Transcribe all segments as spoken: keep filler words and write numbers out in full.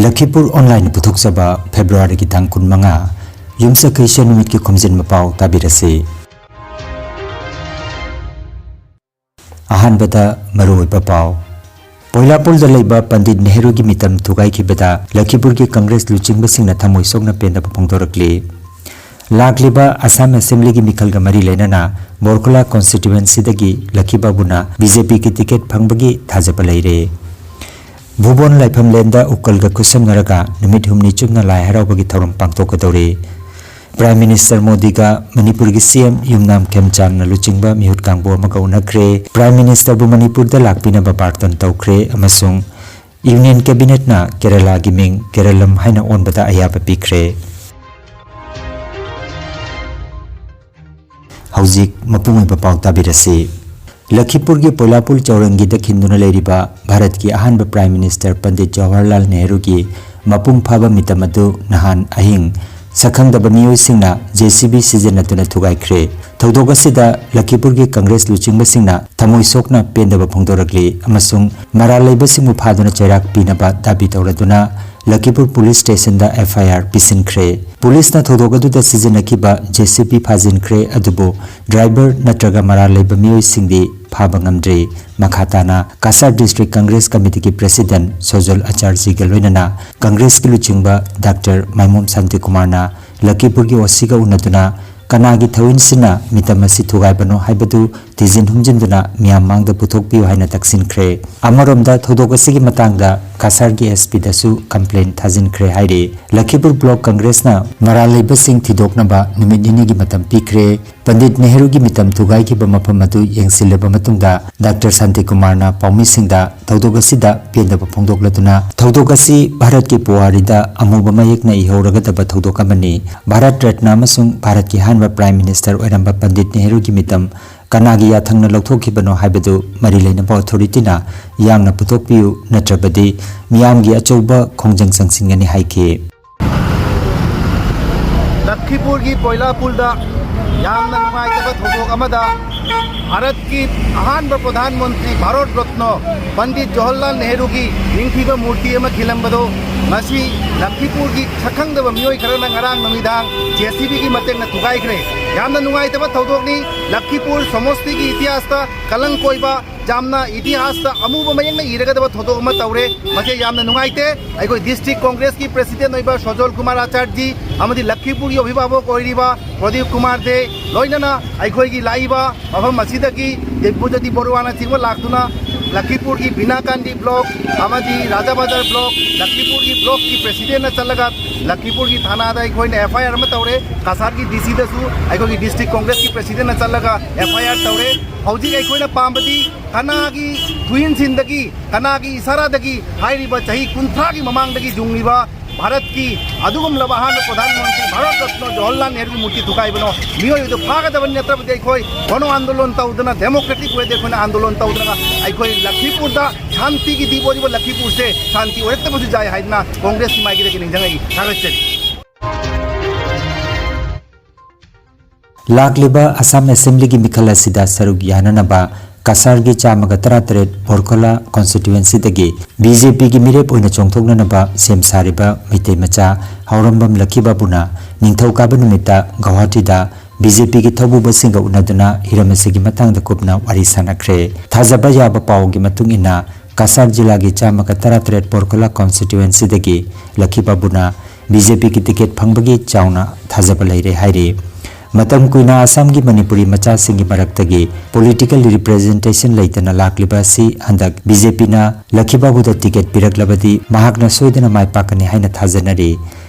ꯂꯈꯤꯄꯨꯔ ꯑꯣꯟꯂꯥꯏꯟꯅ ꯄꯨꯊꯣꯛꯆꯕ ꯐꯦꯕ꯭ꯔꯨꯋꯥꯔꯤꯒꯤ ꯇꯥꯡ ꯀꯨꯟꯃꯉꯥ, ꯌꯨꯝꯁꯀꯩꯁ ꯅꯨꯃꯤꯠꯀꯤ ꯈꯣꯝꯖꯤꯟꯕ ꯄꯥꯎ ꯇꯥꯕꯤꯔꯁꯤ꯫ ꯑꯍꯥꯟꯕꯗ ꯃꯔꯨꯑꯣꯏꯕ ꯄꯥꯎ꯫ ꯄꯣꯏꯂꯥꯄꯨꯜꯗ ꯂꯩꯕ ꯄꯟꯗꯤꯠ ꯅꯦꯍꯔꯨꯒꯤ ꯃꯤꯇꯝ ꯊꯨꯒꯥꯏꯈꯤꯕꯗ ꯂꯈꯤꯄꯨꯔꯒꯤ ꯀꯪꯒ꯭ꯔꯦꯁ ꯂꯨꯆꯤꯡꯕꯁꯤꯡꯅ ꯊꯃꯣꯏ ꯁꯣꯛꯅ ꯄꯦꯟꯗꯕ ꯐꯣꯡꯗꯣꯔꯛꯂꯤ꯫ ꯂꯥꯛꯂꯤꯕ ꯑꯁꯥꯝ ꯑꯦꯁꯦꯝꯕ꯭ꯂꯤꯒꯤ ꯃꯤꯈꯜꯒ ꯃꯔꯤ ꯂꯩꯅꯅ ꯕꯣꯔꯈꯨꯂꯥ ꯀꯣꯟꯁꯇꯤꯇ꯭ꯌꯨꯑꯦꯟꯁꯤꯗꯒꯤ ꯂꯈꯤ ꯕꯥꯕꯨꯅ ꯕꯤ ꯖꯦ ꯄꯤꯒꯤ ꯇꯤꯀꯦꯠ ꯐꯪꯕꯒꯤ ꯊꯥꯖꯕ ꯂꯩꯔꯦ꯫ ꯚꯨꯕꯣꯟ ꯂꯥꯏꯐꯝꯂꯦꯟꯗ ꯎꯀꯜꯒ ꯈꯨꯠꯁꯝꯅꯔꯒ ꯅꯨꯃꯤꯠ ꯍꯨꯝꯅꯤ ꯆꯨꯞꯅ ꯂꯥꯏ ꯍꯔꯥꯎꯕꯒꯤ ꯊꯧꯔꯝ ꯄꯥꯡꯊꯣꯛꯀꯗꯧꯔꯤ꯫ ꯄ꯭ꯔꯥꯏꯝ ꯃꯤꯅꯤꯁꯇꯔ ꯃꯣꯗꯤꯒ ꯃꯅꯤꯄꯨꯔꯒꯤ ꯁꯤ ꯑꯦꯝ ꯌꯨꯝꯅꯥꯝ ꯈꯦꯝꯆꯥꯟꯅ ꯂꯨꯆꯤꯡꯕ ꯃꯤꯍꯨꯠ ꯀꯥꯡꯕꯨ ꯑꯃꯒ ꯎꯅꯈ꯭ꯔꯦ꯫ ꯄ꯭ꯔꯥꯏꯝ ꯃꯤꯅꯤꯁꯇꯔꯕꯨ ꯃꯅꯤꯄꯨꯔꯗ ꯂꯥꯛꯄꯤꯅꯕ ꯕꯥꯔꯇꯟ ꯇꯧꯈ꯭ꯔꯦ ꯑꯃꯁꯨꯡ ꯌꯨꯅꯤꯌꯟ ꯀꯦꯕꯤꯅꯦꯠꯅ ꯀꯦꯔꯂꯥꯒꯤ ꯃꯤꯡ ꯀꯦꯔꯂꯝ ꯍꯥꯏꯅ ꯑꯣꯟꯕꯗ ꯑꯌꯥꯕ ꯄꯤꯈ꯭ꯔꯦ꯫ ꯍꯧꯖꯤꯛ ꯃꯄꯨꯡ ꯑꯣꯏꯕ ꯄꯥꯎ ꯇꯥꯕꯤꯔꯁꯤ꯫ ꯂꯈꯤꯄꯨꯔꯒꯤ ꯄꯣꯏꯂꯥꯄꯨꯜ ꯆꯧꯔꯪꯒꯤꯗ ꯈꯤꯟꯗꯨꯅ ꯂꯩꯔꯤꯕ ꯚꯥꯔꯠꯀꯤ ꯑꯍꯥꯟꯕ ꯄ꯭ꯔꯥꯏꯝ ꯃꯤꯅꯤꯁꯇꯔ ꯄꯟꯗꯤꯠ ꯖꯋꯥꯍꯔꯂꯥꯜ ꯅꯦꯍꯔꯨꯒꯤ ꯃꯄꯨꯡ ꯐꯥꯕ ꯃꯤꯇꯝ ꯑꯗꯨ ꯅꯍꯥꯟ ꯑꯍꯤꯡ ꯁꯛꯈꯪꯗꯕ ꯃꯤꯑꯣꯏꯁꯤꯡꯅ ꯖꯦ ꯁꯤ ꯕꯤ ꯁꯤꯖꯤꯟꯅꯗꯨꯅ ꯊꯨꯒꯥꯏꯈ꯭ꯔꯦ꯫ ꯊꯧꯗꯣꯛ ꯑꯁꯤꯗ ꯂꯈꯤꯄꯨꯔꯒꯤ ꯀꯪꯒ꯭ꯔꯦꯁ ꯂꯨꯆꯤꯡꯕꯁꯤꯡꯅ ꯊꯃꯣꯏ ꯁꯣꯛꯅ ꯄꯦꯟꯗꯕ ꯐꯣꯡꯗꯣꯔꯛꯂꯤ ꯑꯃꯁꯨꯡ ꯃꯔꯥꯜ ꯂꯩꯕꯁꯤꯡꯕꯨ ꯐꯥꯗꯨꯅ ꯆꯩꯔꯥꯛ ꯄꯤꯅꯕ ꯗꯥꯕꯤ ꯇꯧꯔꯗꯨꯅ ꯂꯈꯤꯄꯨꯔ ꯄꯨꯂꯤꯁ ꯁ꯭ꯇꯦꯁꯟꯗ ꯑꯦꯐ ꯑꯥꯏ ꯑꯥꯔ ꯄꯤꯁꯤꯟꯈ꯭ꯔꯦ꯫ ꯄꯨꯂꯤꯁꯅ ꯊꯧꯗꯣꯛ ꯑꯗꯨꯗ ꯁꯤꯖꯤꯟꯅꯈꯤꯕ ꯖꯦ ꯁꯤ ꯕꯤ ꯐꯥꯖꯤꯟꯈ꯭ꯔꯦ, ꯑꯗꯨꯕꯨ ꯗ꯭ꯔꯥꯏꯚꯔ ꯅꯠꯇ꯭ꯔꯒ ꯃꯔꯥꯜ ꯂꯩꯕ ꯃꯤꯑꯣꯏꯁꯤꯡꯗꯤ ꯐꯥꯕ ꯉꯝꯗ꯭ꯔꯤ꯫ ꯃꯈꯥ ꯇꯥꯅ ꯀꯁꯥꯔ ꯗꯤꯁꯇ꯭ꯔꯤꯛ ꯀꯪꯒ꯭ꯔꯦꯁ ꯀꯃꯤꯇꯤꯒꯤ ꯄ꯭ꯔꯦꯁꯤꯗꯦꯟꯠ ꯁꯣꯖꯜ ꯑꯆꯥꯔꯖꯤꯒ ꯂꯣꯏꯅꯅ ꯀꯪꯒ꯭ꯔꯦꯁꯀꯤ ꯂꯨꯆꯤꯡꯕ ꯗꯥꯛꯇꯔ ꯃꯥꯏꯃꯣꯝ ꯁꯥꯟꯇꯤꯀꯨꯃꯥꯔꯅ ꯂꯈꯤꯄꯨꯔꯒꯤ ꯑꯣ ꯁꯤꯒ ꯎꯅꯗꯨꯅ ꯀꯅꯥꯒꯤ ꯊꯧꯑꯣꯏꯟꯁꯤꯅ ꯃꯤꯇꯝ ꯑꯁꯤ ꯊꯨꯒꯥꯏꯕꯅꯣ ꯍꯥꯏꯕꯗꯨ ꯊꯤꯖꯤꯟ ꯍꯨꯝꯖꯤꯟꯗꯨꯅ ꯃꯤꯌꯥꯝ ꯃꯥꯡꯗ ꯄꯨꯊꯣꯛꯄꯤꯌꯨ ꯍꯥꯏꯅ ꯇꯛꯁꯤꯟꯈ꯭ꯔꯦ꯫ ꯑꯃꯔꯣꯝꯗ ꯊꯧꯗꯣꯛ ꯑꯁꯤꯒꯤ ꯃꯇꯥꯡꯗ ꯀꯁꯥꯔꯒꯤ ꯑꯦꯁ ꯄꯤꯗꯁꯨ ꯀꯝꯄ꯭ꯂꯦꯟ ꯊꯥꯖꯤꯟꯈ꯭ꯔꯦ ꯍꯥꯏꯔꯤ꯫ ꯂꯈꯤꯄꯨꯔ ꯕ꯭ꯂꯣꯛ ꯀꯪꯒ꯭ꯔꯦꯁꯅ ꯃꯔꯥꯜ ꯂꯩꯕꯁꯤꯡ ꯊꯤꯗꯣꯛꯅꯕ ꯅꯨꯃꯤꯠ ꯅꯤꯅꯤꯒꯤ ꯃꯇꯝ ꯄꯤꯈ꯭ꯔꯦ꯫ ꯄꯟꯗꯤꯠ ꯅꯦꯍꯔꯨꯒꯤ ꯃꯤꯇꯝ ꯊꯨꯒꯥꯏꯈꯤꯕ ꯃꯐꯝ ꯑꯗꯨ ꯌꯦꯡꯁꯤꯜꯂꯕ ꯃꯇꯨꯡꯗ ꯗꯥꯛꯇꯔ ꯁꯥꯟꯇꯤꯀꯨꯃꯥꯔꯅ ꯄꯥꯎꯃꯤꯁꯤꯡꯗ ꯊꯧꯗꯣꯛ ꯑꯁꯤꯗ ꯄꯦꯟꯗꯕ ꯐꯣꯡꯗꯣꯛꯂꯗꯨꯅ, ꯊꯧꯗꯣꯛ ꯑꯁꯤ ꯚꯥꯔꯠꯀꯤ ꯄꯨꯋꯥꯔꯤꯗ ꯑꯃꯨꯕ ꯃꯌꯦꯛꯅ ꯏꯍꯧꯔꯒꯗꯕ ꯊꯧꯗꯣꯛ ꯑꯃꯅꯤ꯫ ꯚꯥꯔꯠ ꯔꯠꯅ ꯑꯃꯁꯨꯡ ꯚꯥꯔꯠꯀꯤ ꯑꯍꯥꯟꯕ ꯄ꯭ꯔꯥꯏꯝ ꯃꯤꯅꯤꯁꯇꯔ ꯑꯣꯏꯔꯝꯕ ꯄꯟꯗꯤꯠ ꯅꯦꯍꯔꯨꯒꯤ ꯃꯤꯇꯝ ꯀꯅꯥꯒꯤ ꯌꯥꯊꯪꯅ ꯂꯧꯊꯣꯛꯈꯤꯕꯅꯣ ꯍꯥꯏꯕꯗꯨ ꯃꯔꯤ ꯂꯩꯅꯕ ꯑꯣꯊꯣꯔꯤꯇꯤꯅ ꯌꯥꯡꯅ ꯄꯨꯊꯣꯛꯄꯤꯌꯨ, ꯅꯠꯇ꯭ꯔꯕꯗꯤ ꯃꯤꯌꯥꯝꯒꯤ ꯑꯆꯧꯕ ꯈꯣꯡꯖꯪ ꯆꯪꯁꯤꯟꯒꯅꯤ ꯍꯥꯏꯈꯤ꯫ ꯂꯈꯤꯄꯨꯔꯒꯤ ꯄꯣꯏꯂꯥꯄꯨꯜꯗ ꯌꯥꯝꯅ ꯅꯨꯡꯉꯥꯏꯇꯕ ꯊꯧꯗꯣꯛ ꯑꯃꯗ ꯚꯥꯔꯠꯀꯤ ꯑꯍꯥꯟꯕ ꯄ꯭ꯔꯙꯥꯟ ꯃꯟꯇ꯭ꯔꯤ ꯚꯥꯔꯠ ꯔꯠꯅ ꯄꯟꯗꯤꯠ ꯖꯋꯥꯍꯔꯂꯥꯜ ꯅꯦꯍꯔꯨꯒꯤ ꯅꯤꯡꯊꯤꯕ ꯃꯨꯔꯇꯤ ꯑꯃ ꯈꯤꯜꯂꯝꯕꯗꯨ ꯃꯁꯤ ꯂꯛꯈꯤꯄꯨꯔꯒꯤ ꯁꯛꯈꯪꯗꯕ ꯃꯤꯑꯣꯏ ꯈꯔꯅ ꯉꯔꯥꯡ ꯅꯨꯃꯤꯗꯥꯡ ꯖꯦ ꯁꯤ ꯕꯤꯒꯤ ꯃꯇꯦꯡꯅ ꯊꯨꯒꯥꯏꯈ꯭ꯔꯦ꯫ ꯌꯥꯝꯅ ꯅꯨꯡꯉꯥꯏꯇꯕ ꯊꯧꯗꯣꯛꯅꯤ꯫ ꯂꯛꯈꯤꯄꯨꯔ ꯁꯃꯣꯁꯇꯤꯒꯤ ꯏꯇꯤꯍꯥꯁꯇ ꯀꯂꯪ ꯀꯣꯏꯕ, ꯌꯥꯝꯅ ꯏꯇꯤꯍꯥꯁꯇ ꯑꯃꯨꯕ ꯃꯌꯦꯛꯅ ꯏꯔꯒꯗꯕ ꯊꯧꯗꯣꯛ ꯑꯃ ꯇꯧꯔꯦ꯫ ꯃꯁꯤ ꯌꯥꯝꯅ ꯅꯨꯡꯉꯥꯏꯇꯦ꯫ ꯑꯩꯈꯣꯏ ꯗꯤꯁꯇ꯭ꯔꯤꯛ ꯀꯣꯡꯒ꯭ꯔꯦꯁꯀꯤ ꯄ꯭ꯔꯦꯁꯤꯗꯦꯟ ꯑꯣꯏꯕ ꯁꯣꯖꯣꯜ ꯀꯨꯃꯥꯔ ꯑꯆꯥꯔꯖꯤ ꯑꯃꯗꯤ ꯂꯛꯈꯤꯄꯨꯔꯒꯤ ꯑꯚꯤꯚꯥꯕꯛ ꯑꯣꯏꯔꯤꯕ ꯄ꯭ꯔꯗꯤꯞ ꯀꯨꯃꯥꯔ ꯗꯦ, ꯂꯣꯏꯅꯅ ꯑꯩꯈꯣꯏꯒꯤ ꯂꯥꯛꯏꯕ ꯃꯐꯝ ꯑꯁꯤꯗꯒꯤ ꯗꯤꯄꯨꯖꯣꯇꯤ ꯕꯔꯨꯋꯥꯅꯆꯤꯡꯕ ꯂꯥꯛꯇꯨꯅ ꯂꯛꯈꯤꯄꯨꯔꯒꯤ ꯕꯤꯅꯥꯀꯥꯟꯗꯤ ꯕ꯭ꯂꯣꯛ ꯑꯃꯗꯤ ꯔꯥꯖꯥ ꯕꯖꯥꯔ ꯕ꯭ꯂꯣꯛ, ꯂꯛꯈꯤꯄꯨꯔꯒꯤ ꯕ꯭ꯂꯣꯛꯀꯤ ꯄ꯭ꯔꯦꯁꯤꯗꯦꯟꯅ ꯆꯠꯂꯒ ꯂꯛꯈꯤꯄꯨꯔꯒꯤ ꯊꯥꯅꯥꯗ ꯑꯩꯈꯣꯏꯅ ꯑꯦꯐ ꯑꯥꯏ ꯑꯥꯔ ꯑꯃ ꯇꯧꯔꯦ꯫ ꯀꯁꯥꯔꯒꯤ ꯗꯤ ꯁꯤꯗꯁꯨ ꯑꯩꯈꯣꯏꯒꯤ ꯗꯤꯁꯇ꯭ꯔꯤꯛ ꯀꯣꯡꯒ꯭ꯔꯦꯁꯀꯤ ꯄ꯭ꯔꯦꯁꯤꯗꯦꯟꯅ ꯆꯠꯂꯒ ꯑꯦꯐ ꯑꯥꯏ ꯑꯥꯔ ꯇꯧꯔꯦ꯫ ꯍꯧꯖꯤꯛ ꯑꯩꯈꯣꯏꯅ ꯄꯥꯝꯕꯗꯤ ꯀꯅꯥꯒꯤ ꯈꯨꯌꯦꯡꯁꯤꯟꯗꯒꯤ, ꯀꯅꯥꯒꯤ ꯏꯁꯥꯔꯥꯗꯒꯤ ꯍꯥꯏꯔꯤꯕ ꯆꯍꯤ ꯀꯨꯟꯊ꯭ꯔꯥꯒꯤ ꯃꯃꯥꯡꯗꯒꯤ ꯌꯨꯡꯂꯤꯕ ꯚꯥꯔꯠꯀꯤ ꯑꯗꯨꯒꯨꯝꯂꯕ ꯑꯍꯥꯟꯕ ꯄ꯭ꯔꯙꯥꯟ ꯃꯟꯇ꯭ꯔꯤ ꯚꯥꯔꯠ ꯔꯠꯅ ꯖꯋꯥꯍꯔꯂꯥꯜ ꯅꯦꯍꯔꯨꯒꯤ ꯃꯨꯔꯇꯤ ꯊꯨꯒꯥꯏꯕꯅꯣ? ꯃꯤꯑꯣꯏꯕꯗꯨ ꯐꯥꯒꯗꯕꯅꯤ, ꯅꯠꯇ꯭ꯔꯕꯗꯤ ꯑꯩꯈꯣꯏ ꯒꯣꯅꯣ ꯑꯥꯟꯗꯣꯂꯟ ꯇꯧꯗꯅ, ꯗꯦꯃꯣꯀ꯭ꯔꯦꯇꯤꯛ ꯋꯦꯗ ꯑꯩꯈꯣꯏꯅ ꯑꯥꯟꯗꯣꯂꯟ ꯇꯧꯗꯅ ꯑꯩꯈꯣꯏ ꯂꯛꯈꯤꯄꯨꯔꯗ ꯁꯥꯟꯇꯤꯒꯤ ꯗꯤꯞ ꯑꯣꯏꯔꯤꯕ ꯂꯛꯈꯤꯄꯨꯔꯁꯦ ꯁꯥꯟꯇꯤ ꯑꯣꯏꯔꯛꯇꯕꯁꯨ ꯌꯥꯏ ꯍꯥꯏꯗꯅ ꯀꯣꯡꯒ꯭ꯔꯦꯁꯀꯤ ꯃꯥꯏꯀꯩꯗꯒꯤ ꯅꯤꯡꯁꯤꯡꯉꯛꯏ꯫ ꯊꯥꯒꯠꯆꯔꯤ꯫ ꯂꯥꯛꯂꯤꯕ ꯑꯁꯥꯝ ꯑꯦꯁꯦꯝꯕ꯭ꯂꯤꯒꯤ ꯃꯤꯈꯜ ꯑꯁꯤꯗ ꯁꯔꯨꯛ ꯌꯥꯅꯅꯕ ꯀꯁꯥꯔꯒꯤ ꯆꯥꯝꯃꯒ ꯇꯔꯥꯇꯔꯦꯠ ꯕꯣꯔꯈꯣꯂꯥ ꯀꯣꯟꯁꯇꯤꯇ꯭ꯋꯦꯟꯁꯤꯗꯒꯤ ꯕꯤ ꯖꯦ ꯄꯤꯒꯤ ꯃꯤꯔꯦꯞ ꯑꯣꯏꯅ ꯆꯣꯡꯊꯣꯛꯅꯅꯕ ꯁꯦꯝ ꯁꯥꯔꯤꯕ ꯃꯩꯇꯩ ꯃꯆꯥ ꯍꯥꯎꯔꯝꯕꯝ ꯂꯛꯈꯤꯕꯥꯕꯨꯅ ꯅꯤꯡꯊꯧꯀꯥꯕ ꯅꯨꯃꯤꯠꯇ ꯒꯧꯍꯥꯇꯤꯗ ꯕꯤ ꯖꯦ ꯄꯤꯒꯤ ꯊꯧꯕꯨꯕꯁꯤꯡꯒ ꯎꯅꯗꯨꯅ ꯍꯤꯔꯝ ꯑꯁꯤꯒꯤ ꯃꯇꯥꯡꯗ ꯀꯨꯞꯅ ꯋꯥꯔꯤ ꯁꯥꯟꯅꯈ꯭ꯔꯦ꯫ ꯊꯥꯖꯕ ꯌꯥꯕ ꯄꯥꯎꯒꯤ ꯃꯇꯨꯡ ꯏꯟꯅ, ꯀꯁꯥꯔ ꯖꯤꯂꯥꯒꯤ ꯆꯥꯝꯃꯒ ꯇꯔꯥꯇꯔꯦꯠ ꯕꯣꯔꯈꯣꯂꯥ ꯀꯣꯟꯁꯇꯤꯇ꯭ꯋꯦꯟꯁꯤꯗꯒꯤ ꯂꯛꯈꯤꯕꯥꯕꯨꯅ ꯕꯤ ꯖꯦ ꯄꯤꯒꯤ ꯇꯤꯀꯦꯠ ꯐꯪꯕꯒꯤ ꯆꯥꯎꯅ ꯊꯥꯖꯕ ꯂꯩꯔꯦ ꯍꯥꯏꯔꯤ꯫ ꯃꯇꯝ ꯀꯨꯏꯅ ꯑꯁꯥꯝꯒꯤ ꯃꯅꯤꯄꯨꯔꯤ ꯃꯆꯥꯁꯤꯡꯒꯤ ꯃꯔꯛꯇꯒꯤ ꯄꯣꯂꯤꯇꯤꯀꯦꯜ ꯔꯤꯄ꯭ꯔꯦꯖꯦꯟꯇꯦꯁꯟ ꯂꯩꯇꯅ ꯂꯥꯛꯂꯤꯕ ꯑꯁꯤ ꯍꯟꯗꯛ ꯕꯤ ꯖꯦ ꯄꯤꯅ ꯂꯛꯈꯤꯕꯥꯕꯨꯗ ꯇꯤꯀꯦꯠ ꯄꯤꯔꯛꯂꯕꯗꯤ ꯃꯍꯥꯛꯅ ꯁꯣꯏꯗꯅ ꯃꯥꯏ ꯄꯥꯛꯀꯅꯤ ꯍꯥꯏꯅ ꯊꯥꯖꯅꯔꯤ꯫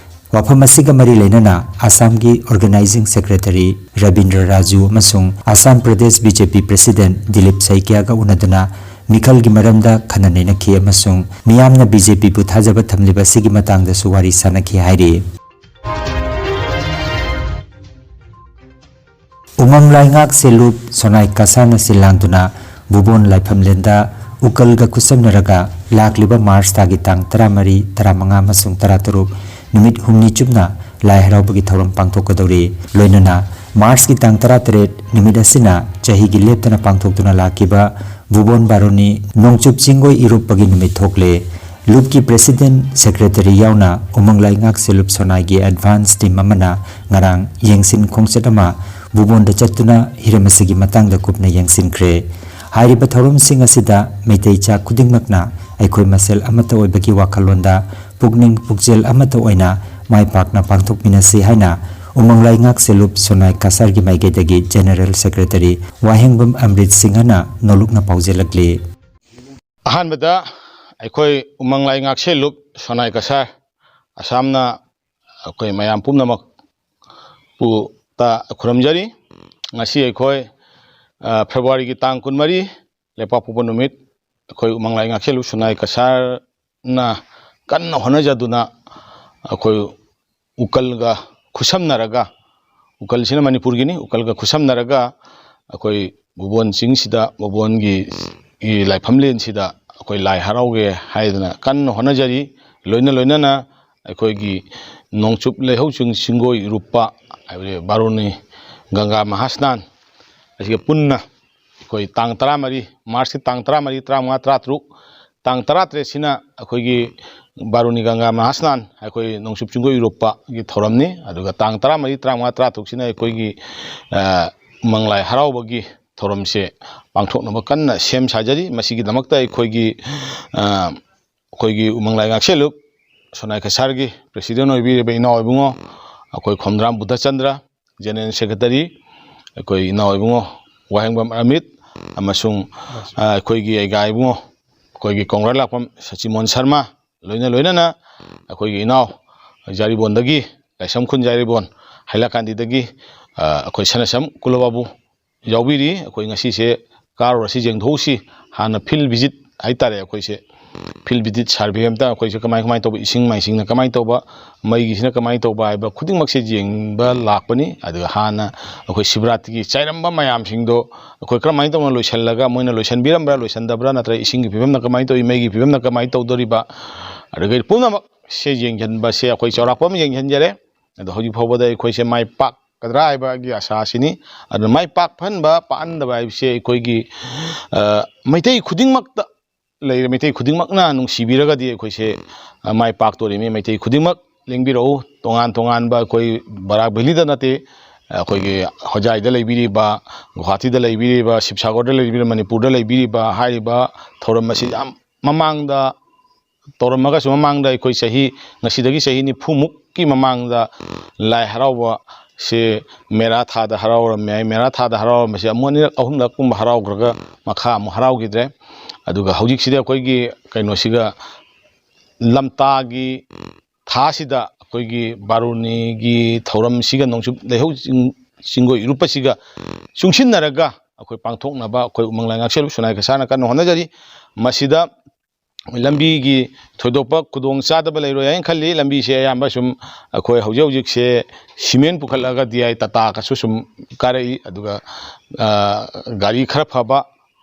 ꯋꯥꯐꯝ ꯑꯁꯤꯒ ꯃꯔꯤ ꯂꯩꯅꯅ ꯑꯁꯥꯝꯒꯤ ꯑꯣꯔꯒꯅꯥꯏꯖꯤꯡ ꯁꯦꯀ꯭ꯔꯦꯇꯔꯤ ꯔꯕꯤꯟꯗ꯭ꯔ ꯔꯥꯖꯨ ꯑꯃꯁꯨꯡ ꯑꯁꯥꯝ ꯄ꯭ꯔꯗꯦꯁ ꯕꯤ ꯖꯦ ꯄꯤ ꯄ꯭ꯔꯦꯁꯤꯗꯦꯟꯠ ꯗꯤꯂꯤꯞ ꯁꯩꯀ꯭ꯌꯥꯒ ꯎꯅꯗꯨꯅ ꯃꯤꯈꯜꯒꯤ ꯃꯔꯝꯗ ꯈꯟꯅ ꯅꯩꯅꯈꯤ ꯑꯃꯁꯨꯡ ꯃꯤꯌꯥꯝꯅ ꯕꯤ ꯖꯦ ꯄꯤꯕꯨ ꯊꯥꯖꯕ ꯊꯝꯂꯤꯕ ꯑꯁꯤꯒꯤ ꯃꯇꯥꯡꯗꯁꯨ ꯋꯥꯔꯤ ꯁꯥꯅꯈꯤ ꯍꯥꯏꯔꯤ꯫ ꯎꯃꯪ ꯂꯥꯏꯉꯥꯛ ꯁꯦꯜꯂꯨꯞ ꯁꯣꯅꯥꯏ ꯀꯁꯥꯔꯅ ꯁꯤꯜ ꯂꯥꯡꯗꯨꯅ ꯚꯨꯕꯣꯟ ꯂꯥꯏꯐꯝꯂꯦꯟꯗ ꯎꯀꯜꯒ ꯈꯨꯠꯁꯝꯅꯔꯒ ꯂꯥꯛꯂꯤꯕ ꯃꯥꯔꯆ ꯊꯥꯒꯤ ꯇꯥꯡ ꯇꯔꯥꯃꯔꯤ, ꯇꯔꯥꯃꯉꯥ ꯑꯃꯁꯨꯡ ꯇꯔꯥꯇꯔꯨꯛ ꯅꯨꯃꯤꯠ ꯍꯨꯝꯅꯤ ꯆꯨꯞꯅ ꯂꯥꯏ ꯍꯔꯥꯎꯕꯒꯤ ꯊꯧꯔꯝ ꯄꯥꯡꯊꯣꯛꯀꯗꯧꯔꯤ꯫ ꯂꯣꯏꯅꯅ ꯃꯥꯔꯆꯀꯤ ꯇꯥꯡ ꯇꯔꯥꯇꯔꯦꯠ ꯅꯨꯃꯤꯠ ꯑꯁꯤꯅ ꯆꯍꯤꯒꯤ ꯂꯦꯞꯇꯅ ꯄꯥꯡꯊꯣꯛꯇꯨꯅ ꯂꯥꯛꯈꯤꯕ ꯚꯨꯕꯣꯟ ꯕꯥꯔꯣꯅꯤ ꯅꯣꯡꯆꯨꯞ ꯆꯤꯡꯒꯣꯏ ꯏꯔꯨꯞꯄꯒꯤ ꯅꯨꯃꯤꯠ ꯊꯣꯛꯂꯦ꯫ ꯂꯨꯞꯀꯤ president, secretary ꯌꯥꯎꯅ ꯎꯃꯪ ꯂꯥꯏꯉꯥꯛ ꯁꯦꯜꯂꯨꯞ ꯁꯣꯅꯥꯏꯒꯤ advance team ꯑꯃꯅ ꯉꯔꯥꯡ ꯌꯦꯡꯁꯤꯟ ꯈꯣꯡꯆꯠ ꯑꯃ ꯕꯨꯕꯣꯟꯗ ꯆꯠꯇꯨꯅ ꯍꯤꯔꯝ ꯑꯁꯤꯒꯤ ꯃꯇꯥꯡꯗ ꯀꯨꯞꯅ ꯌꯦꯡꯁꯤꯟꯈ꯭ꯔꯦ꯫ ꯍꯥꯏꯔꯤꯕ ꯊꯧꯔꯝꯁꯤꯡ ꯑꯁꯤꯗ ꯃꯩꯇꯩ ꯆꯥ ꯈꯨꯗꯤꯡꯃꯛꯅ ꯑꯩꯈꯣꯏ ꯃꯁꯦꯜ ꯑꯃꯠꯇ ꯑꯣꯏꯕꯒꯤ ꯋꯥꯈꯜꯂꯣꯟꯗ ꯄꯨꯛꯅꯤꯡ ꯄꯨꯛꯆꯦꯜ ꯑꯃꯠꯇ ꯑꯣꯏꯅ ꯃꯥꯏ ꯄꯥꯛꯅ ꯄꯥꯡꯊꯣꯛꯃꯤꯟꯅꯁꯤ ꯍꯥꯏꯅ ꯎꯃꯪ ꯂꯥꯏꯉꯥꯛ ꯁꯦꯜꯂꯨꯞ ꯁꯣꯅꯥꯏ ꯀꯁꯥꯔꯒꯤ ꯃꯥꯏꯀꯩꯗꯒꯤ general secretary ꯋꯥꯍꯦꯡꯕꯝ ꯑꯃ꯭ꯔꯤꯠ ꯁꯤꯡꯍꯅ ꯅꯣꯂꯨꯛꯅ ꯄꯥꯎꯖꯦꯜꯂꯛꯂꯤ꯫ ꯑꯍꯥꯟꯕꯗ ꯑꯩꯈꯣꯏ ꯎꯃꯪ ꯂꯥꯏ ꯉꯥꯛꯁꯦꯜꯂꯨꯞ ꯁꯣꯅꯥꯏ ꯀꯁꯥꯔ ꯑꯁꯥꯝꯅ ꯑꯩꯈꯣꯏ ꯃꯌꯥꯝ ꯄꯨꯝꯅꯃꯛꯄꯨ ꯇ ꯈꯨꯔꯨꯝꯖꯔꯤ꯫ ꯉꯁꯤ ꯑꯩꯈꯣꯏ, ꯑ, ꯐꯦꯕ꯭ꯔꯨꯋꯥꯔꯤꯒꯤ ꯇꯥꯡ ꯀꯨꯟꯃꯔꯤ, ꯂꯩꯄꯥꯛꯄꯣꯛꯄ ꯅꯨꯃꯤꯠ, ꯑꯩꯈꯣꯏ ꯎꯃꯪ ꯂꯥꯏ ꯉꯥꯛꯁꯦꯜꯂꯨꯞ ꯁꯣꯅꯥꯏ ꯀꯁꯥꯔꯅ ꯀꯟꯅ ꯍꯣꯠꯅꯖꯗꯨꯅ ꯑꯩꯈꯣꯏ ꯎꯀꯜꯒ ꯈꯨꯠꯁꯝꯅꯔꯒ, ꯎꯀꯜꯁꯤꯅ ꯃꯅꯤꯄꯨꯔꯒꯤꯅꯤ, ꯎꯀꯜꯒ ꯈꯨꯠꯁꯝꯅꯔꯒ ꯑꯩꯈꯣꯏ ꯕꯨꯕꯣꯟ ꯆꯤꯡꯁꯤꯗ, ꯕꯨꯕꯣꯟꯒꯤ, ꯒꯤ ꯂꯥꯏꯐꯝꯂꯦꯟꯁꯤꯗ ꯑꯩꯈꯣꯏ ꯂꯥꯏ ꯍꯔꯥꯎꯒꯦ ꯍꯥꯏꯗꯅ ꯀꯟꯅ ꯍꯣꯠꯅꯖꯔꯤ꯫ ꯂꯣꯏꯅ ꯂꯣꯏꯅꯅ ꯑꯩꯈꯣꯏꯒꯤ ꯅꯣꯡꯆꯨꯞ ꯂꯩꯍꯧ ꯆꯤꯡ ꯆꯤꯡꯒꯣꯏ ꯏꯔꯨꯞꯄ, ꯍꯥꯏꯕꯗꯤ ꯕꯥꯔꯨꯅꯤ ꯒꯪꯒꯥ ꯃꯍꯥꯁꯅꯥꯟ ꯑꯁꯤꯒ ꯄꯨꯟꯅ ꯑꯩꯈꯣꯏ ꯇꯥꯡ ꯇꯔꯥꯃꯔꯤ, ꯃꯥꯔꯁꯀꯤ ꯇꯥꯡ ꯇꯔꯥꯃꯔꯤ, ꯇꯔꯥꯃꯉꯥ, ꯇꯔꯥꯇꯔꯨꯛ, ꯇꯥꯡ ꯇꯔꯥꯇꯔꯦꯠꯁꯤꯅ ꯑꯩꯈꯣꯏꯒꯤ ꯕꯥꯔꯨꯅꯤ ꯒꯪꯒꯥ ꯃꯍꯥꯁꯅꯥꯟ, ꯑꯩꯈꯣꯏ ꯅꯣꯡꯆꯨꯞ ꯆꯤꯡꯒꯣꯏ ꯏꯔꯨꯞꯄꯒꯤ ꯊꯧꯔꯝꯅꯤ꯫ ꯑꯗꯨꯒ ꯇꯥꯡ ꯇꯔꯥꯃꯔꯤ, ꯇꯔꯥꯃꯉꯥ, ꯇꯔꯥꯇꯔꯨꯛꯁꯤꯅ ꯑꯩꯈꯣꯏꯒꯤ, ꯑ, ꯎꯃꯪ ꯂꯥꯏ ꯍꯔꯥꯎꯕꯒꯤ ꯊꯧꯔꯝꯁꯦ ꯄꯥꯡꯊꯣꯛꯅꯕ ꯀꯟꯅ ꯁꯦꯝ ꯁꯥꯖꯔꯤ꯫ ꯃꯁꯤꯒꯤꯗꯃꯛꯇ ꯑꯩꯈꯣꯏꯒꯤ, ꯑ, ꯑꯩꯈꯣꯏꯒꯤ ꯎꯃꯪ ꯂꯥꯏ ꯉꯥꯛꯁꯦꯜꯂꯨꯞ ꯁꯣꯅꯥꯏ ꯀꯁꯥꯔꯒꯤ president ꯑꯣꯏꯕꯤꯔꯤꯕ ꯏꯅꯥꯎ ꯏꯕꯨꯡꯉꯣ ꯑꯩꯈꯣꯏ ꯈꯣꯝꯗ꯭ꯔꯥꯝ ꯕꯨꯙꯆꯟꯗ꯭ꯔ, general secretary, ꯑꯩꯈꯣꯏ ꯏꯅꯥꯎ ꯏꯕꯨꯡꯉꯣ ꯋꯥꯍꯦꯡꯕꯝ ꯑꯃꯤꯠ, ꯑꯃꯁꯨꯡ, ꯑ, ꯑꯩꯈꯣꯏꯒꯤ ꯑꯩꯒꯥ ꯏꯕꯨꯡꯉꯣ, ꯑꯩꯈꯣꯏꯒꯤ ꯀꯣꯡꯒ꯭ꯔꯦꯁ ꯂꯥꯛꯄꯝ ꯁꯆꯤꯃꯣꯍꯟ ꯁꯔꯃ, ꯂꯣꯏꯅ ꯂꯣꯏꯅꯅ ꯑꯩꯈꯣꯏꯒꯤ ꯏꯅꯥꯎ ꯖꯥꯔꯤꯕꯣꯟꯗꯒꯤ, ꯂꯥꯏꯁꯝ ꯈꯨꯟ ꯖꯥꯔꯤꯕꯣꯟ, ꯍꯥꯏꯂꯥꯀꯥꯟꯗꯤꯗꯒꯤ, ꯑ, ꯑꯩꯈꯣꯏ ꯁꯅꯁꯝ ꯀꯨꯂꯕꯥꯕꯨ ꯌꯥꯎꯕꯤꯔꯤ꯫ ꯑꯩꯈꯣꯏ ꯉꯁꯤꯁꯦ ꯀꯥꯔꯨꯔꯁꯤ, ꯌꯦꯡꯊꯣꯛꯎꯁꯤ, ꯍꯥꯟꯅ field visit ꯍꯥꯏꯇꯥꯔꯦ꯫ ꯑꯩꯈꯣꯏꯁꯦ field visit survey ꯑꯝꯇ, ꯑꯩꯈꯣꯏꯁꯦ ꯀꯃꯥꯏ ꯀꯃꯥꯏꯅ ꯇꯧꯕ, ꯏꯁꯤꯡ ꯃꯥꯏꯁꯤꯡꯅ ꯀꯃꯥꯏꯅ ꯇꯧꯕ, ꯃꯩꯒꯤꯁꯤꯅ ꯀꯃꯥꯏꯅ ꯇꯧꯕ ꯍꯥꯏꯕ ꯈꯨꯗꯤꯡꯃꯛꯁꯦ ꯌꯦꯡꯕ ꯂꯥꯛꯄꯅꯤ꯫ ꯑꯗꯨꯒ ꯍꯥꯟꯅ ꯑꯩꯈꯣꯏ ꯁꯤꯕꯔꯥꯇ꯭ꯔꯤꯒꯤ ꯆꯥꯏꯔꯝꯕ ꯃꯌꯥꯝꯁꯤꯡꯗꯣ ꯑꯩꯈꯣꯏ ꯀꯔꯝꯍꯥꯏꯅ ꯇꯧꯅ ꯂꯣꯏꯁꯤꯜꯂꯒ, ꯃꯣꯏꯅ ꯂꯣꯏꯁꯤꯟꯕꯤꯔꯝꯕ꯭ꯔꯥ, ꯂꯣꯏꯁꯤꯟꯗꯕ꯭ꯔꯥ, ꯅꯠꯇ꯭ꯔꯒ ꯏꯁꯤꯡꯒꯤ ꯐꯤꯕꯝꯅ ꯀꯃꯥꯏꯅ ꯇꯧꯏ, ꯃꯩꯒꯤ ꯐꯤꯕꯝꯅ ꯀꯃꯥꯏꯅ ꯇꯧꯗꯣꯔꯤꯕ, ꯑꯗꯨꯒ ꯄꯨꯝꯅꯃꯛꯁꯦ ꯌꯦꯡꯁꯤꯟꯕꯁꯦ ꯑꯩꯈꯣꯏ ꯆꯥꯎꯔꯥꯛꯄ ꯑꯃ ꯌꯦꯡꯁꯤꯟꯖꯔꯦ꯫ ꯑꯗꯣ ꯍꯧꯖꯤꯛ ꯐꯥꯎꯕꯗ ꯑꯩꯈꯣꯏꯁꯦ ꯃꯥꯏ ꯄꯥꯛꯀꯗ꯭ꯔꯥ ꯍꯥꯏꯕꯒꯤ ꯑꯁꯥ ꯑꯁꯤꯅꯤ꯫ ꯑꯗꯨꯅ ꯃꯥꯏ ꯄꯥꯛꯍꯟꯕ, ꯄꯥꯛꯍꯟꯗꯕ ꯍꯥꯏꯕꯁꯦ ꯑꯩꯈꯣꯏꯒꯤ, ꯑ, ꯃꯩꯇꯩ ꯈꯨꯗꯤꯡꯃꯛꯇ ꯂꯩꯔꯤꯕ ꯃꯩꯇꯩ ꯈꯨꯗꯤꯡꯃꯛꯅ ꯅꯨꯡꯁꯤꯕꯤꯔꯒꯗꯤ ꯑꯩꯈꯣꯏꯁꯦ, ꯑ, ꯃꯥꯏ ꯄꯥꯛꯇꯣꯔꯤꯃꯤ꯫ ꯃꯩꯇꯩ ꯈꯨꯗꯤꯡꯃꯛ ꯂꯦꯡꯕꯤꯔꯛꯎ꯫ ꯇꯣꯉꯥꯟ ꯇꯣꯉꯥꯟꯕ ꯑꯩꯈꯣꯏ ꯕꯔꯥꯛ ꯚꯦꯂꯤꯗ ꯅꯠꯇꯦ, ꯑꯩꯈꯣꯏꯒꯤ ꯍꯣꯖꯥꯏꯗ ꯂꯩꯕꯤꯔꯤꯕ, ꯒꯨꯋꯥꯍꯥꯇꯤꯗ ꯂꯩꯕꯤꯔꯤꯕ, ꯁꯤꯕꯁꯥꯒꯔꯗ ꯂꯩꯕꯤꯔꯤꯕ, ꯃꯅꯤꯄꯨꯔꯗ ꯂꯩꯕꯤꯔꯤꯕ, ꯍꯥꯏꯔꯤꯕ ꯊꯧꯔꯝ ꯑꯁꯤ ꯌꯥꯝ ꯃꯃꯥꯡꯗ ꯇꯧꯔꯝꯃꯒꯁꯨ, ꯃꯃꯥꯡꯗ ꯑꯩꯈꯣꯏ ꯆꯍꯤ, ꯉꯁꯤꯗꯒꯤ ꯆꯍꯤ ꯅꯤꯐꯨꯃꯨꯛꯀꯤ ꯃꯃꯥꯡꯗ ꯂꯥꯏ ꯍꯔꯥꯎꯕ ꯁꯦ ꯃꯦꯔꯥ ꯊꯥꯗ ꯍꯔꯥꯎꯔꯝꯃꯦ꯫ ꯃꯦꯔꯥ ꯊꯥꯗ ꯍꯔꯥꯎꯔꯝꯕꯁꯦ ꯑꯃꯨꯛ ꯑꯅꯤꯔꯛ ꯑꯍꯨꯝꯂꯛ ꯀꯨꯝꯕ ꯍꯔꯥꯎꯈ꯭ꯔꯒ ꯃꯈꯥ ꯑꯃꯨꯛ ꯍꯔꯥꯎꯈꯤꯗ꯭ꯔꯦ꯫ ꯑꯗꯨꯒ ꯍꯧꯖꯤꯛꯁꯤꯗꯤ ꯑꯩꯈꯣꯏꯒꯤ ꯀꯩꯅꯣꯁꯤꯒ, ꯂꯝꯇꯥꯒꯤ ꯊꯥꯁꯤꯗ ꯑꯩꯈꯣꯏꯒꯤ ꯕꯥꯔꯨꯅꯤꯒꯤ ꯊꯧꯔꯝꯁꯤꯒ, ꯅꯣꯡꯆꯨꯞ ꯂꯩꯍꯧ ꯆꯤꯡ-, ꯆꯤꯡꯒꯣꯏ ꯏꯔꯨꯞꯄꯁꯤꯒ ꯆꯨꯡꯁꯤꯟꯅꯔꯒ ꯑꯩꯈꯣꯏ ꯄꯥꯡꯊꯣꯛꯅꯕ ꯑꯩꯈꯣꯏ ꯎꯃꯪ ꯂꯥꯏ ꯉꯥꯛꯁꯦꯜ ꯁꯨꯅꯥꯏ ꯀꯁꯥꯅ ꯀꯟꯅ ꯍꯣꯠꯅꯖꯔꯤ꯫ ꯃꯁꯤꯗ ꯂꯝꯕꯤꯒꯤ ꯊꯣꯏꯗꯣꯛꯄ ꯈꯨꯗꯣꯡ ꯆꯥꯗꯕ ꯂꯩꯔꯣꯏ ꯍꯥꯏꯅ ꯈꯜꯂꯤ꯫ ꯂꯝꯕꯤꯁꯦ ꯑꯌꯥꯝꯕ ꯁꯨꯝ ꯑꯩꯈꯣꯏ ꯍꯧꯖꯤꯛ ꯍꯧꯖꯤꯛꯁꯦ ꯁꯤꯃꯦꯟ ꯄꯨꯈꯠꯂꯒ ꯗꯤ ꯑꯥꯏ ꯇꯥꯇꯥꯒꯁꯨ ꯁꯨꯝ ꯀꯥꯔꯛꯏ꯫ ꯑꯗꯨꯒ, ꯑ, ꯒꯥꯔꯤ ꯈꯔ ꯐꯕ